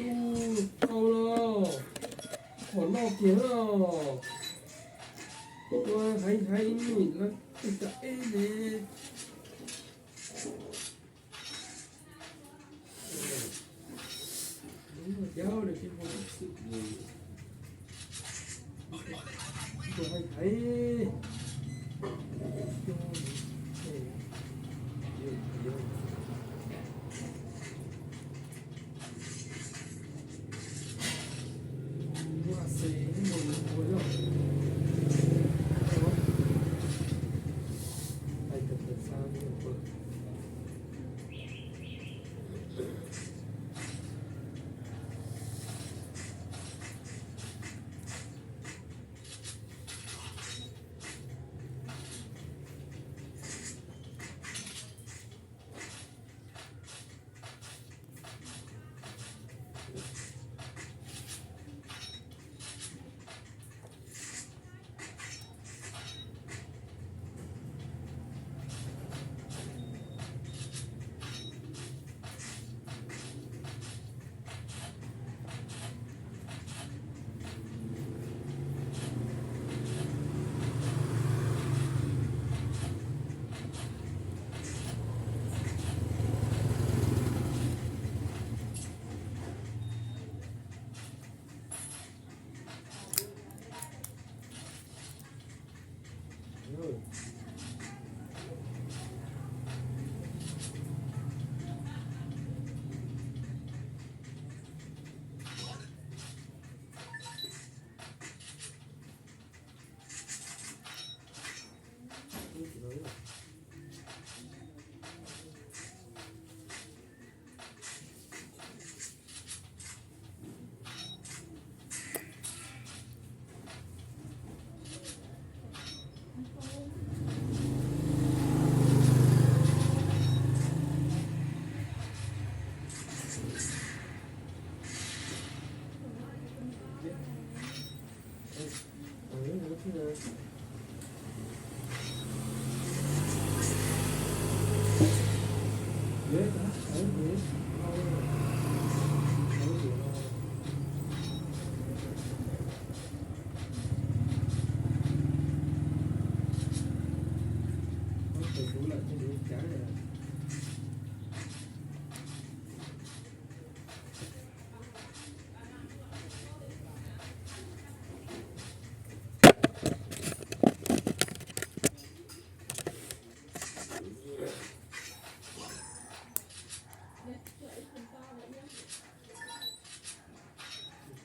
Tub, tau los, qhov no kiag os. Ua haiv haiv nim lawv tes kam eb ne. Ua haiv haiv. Tus hlub lawm thiaj li cav.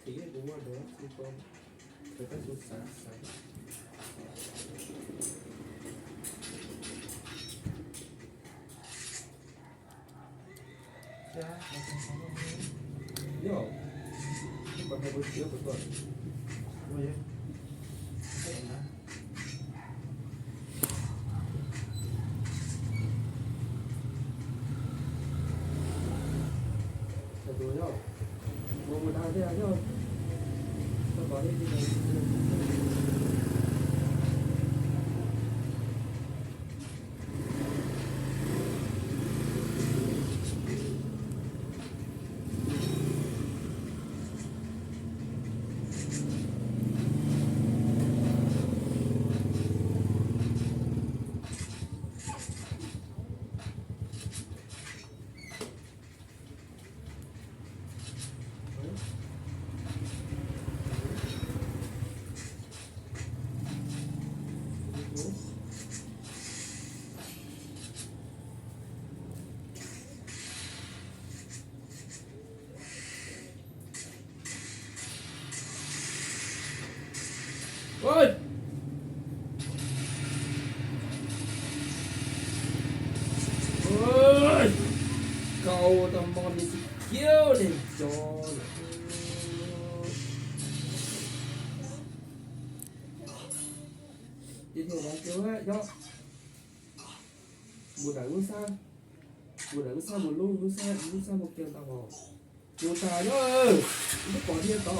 Thiab kuv muaj dua xwb ko, rau koj xav xav. Yog, koj pom hais kuv txiav kuv tuaj. Tus yog, mus mus dag thiab yog, koj pom li. Kau tau mo nws tsis kiav li cov. Ces thiaj ua kiag yog mus nram lub xab, mus nram lub xab mus lub lub xab, lub xab mus kiag ntau hos. Mus tas yog, twb pom thiab tod.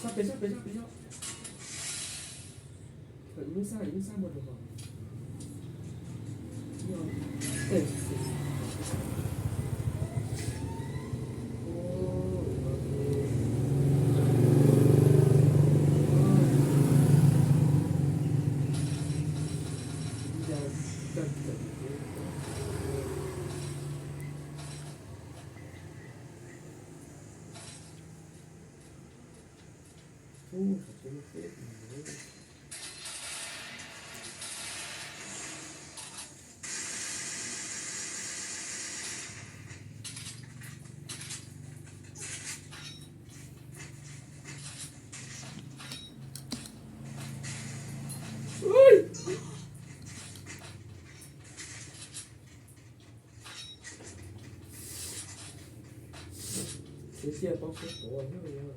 Sab pem, sab pem, sab pem, sab. Lub xab, lub xab mus rau hov. Txiav cia pob khuab tuav.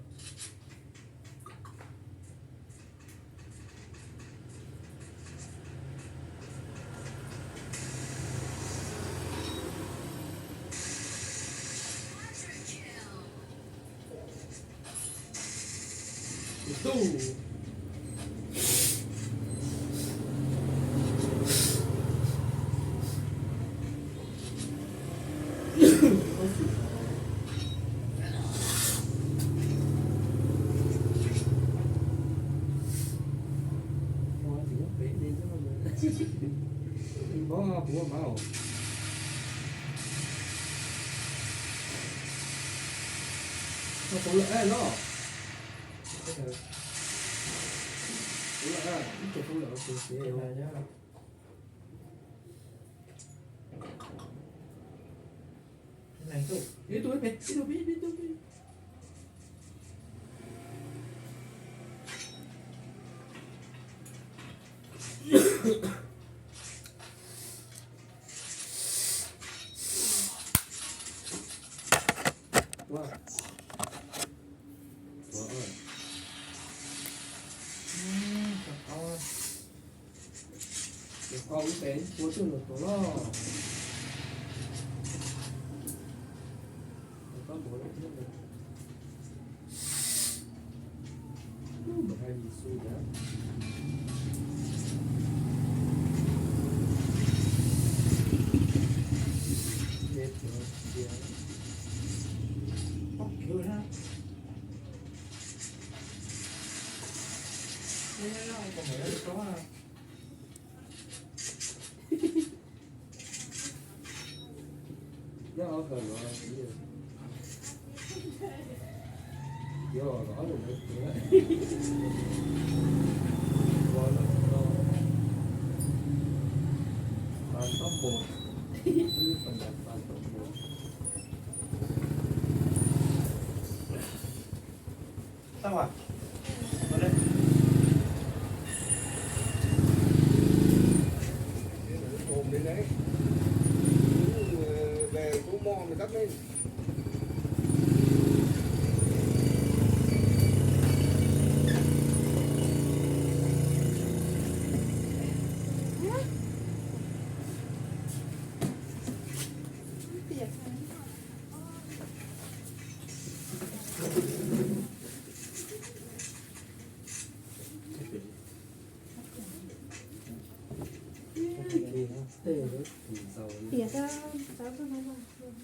Mob kuv ua mab os. Koj puv lawm los? Puv lawm, ib tug puv lawm ces ib tug pem, ib tug pem, ib tug pem. Ua, ua, ua. Ua ib pem ua twj ywm tuaj los. Koj mus lawm thiab. Mus hais Yexus yam. Tias tau, tau.